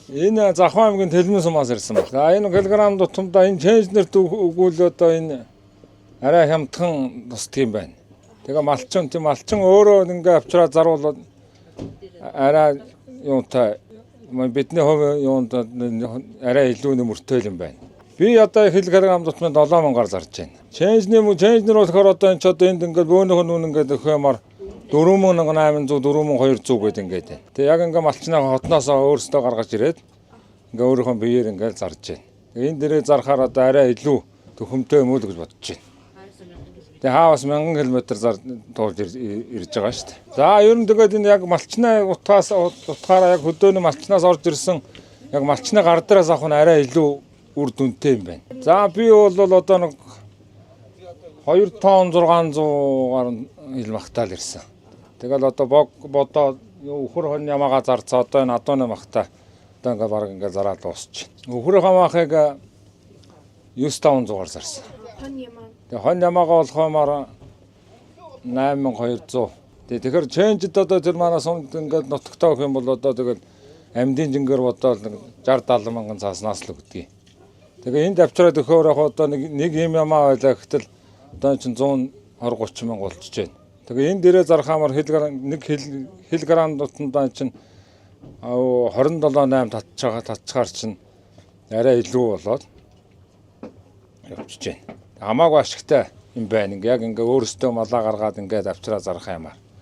Энэ Завхан аймгийн Тэлмэн сумаас ирсэн байна. За, энэ килограмм тутамдаа энэ ченжнерт өгвөл одоо энэ арай хямдхан тусдаг юм байна. Тэгээ малчин, тийм, малчин өөрөө ингээ авчраа заруул арай юунтай, бидний хувь юунд арай илүү нөмөртэй юм байна. Би одоо килограмм тутмын 7000-аар зарж байна. Ченжний ченжнер болохоор одоо энэ ч одоо энд ингээд бөөнөх нүн ингээд өгөхөмөр 4800, 4200 гэдэг ингээд байна. Тэгээ яг ингээ малчнаа хотноос өөрсдөө гаргаж ирээд ингээ өөрийнхөө биеэр ингээд зарж байна. Тэгээ энэ дээрээ зархаар одоо арай илүү төхөмтэй юм уу гэж бодож байна. Тэгээ хаа бас 1000 км зар туулж ирж байгаа шүү дээ. За, ер нь тэгээд энэ яг малчнаа утгаас утгаараа яг хөдөөний малчнаас орж ирсэн яг малчны гар дээрээс авах нь арай илүү үр дүнтэй юм байна. За, би бол одоо нэг 2 тонн 600 гаруй ил махтаал ирсэн. Тэгэл одоо бог бодоо үхэр хон ямаага зарцаа, одоо энэ адууны махта одоо ингээ баг ингээ зараад дуусчих. Үхэр хамаахыг 9500-аар зарсан. Хон ямаа. Тэгээ хон ямаага болохоомоор 8200. Тэгээ тэгэхээр ченжд одоо тэр манай сумд ингээд нутагтаа өгөх юм бол одоо тэгэл амьдын жингээр бодоол 60 70 мянган цааснаас л өгдөг. Тэгээ энд авчраад өгөхөөр яг одоо нэг юм ямаа байлаа гэхтэл одоо чинь 120 30 мянга болчихж байна. Тэгээ энэ дээрээ зархаамар хил нэг хил грамм дутандаа чинь 27 8 татж байгаа, татчаар чинь арай илүү болоод явчихж байна. Хамаагүй ашигтай юм байна. Ингээ яг ингээ өөрөөсөө малаа гаргаад ингээд авчраа зарах юмар.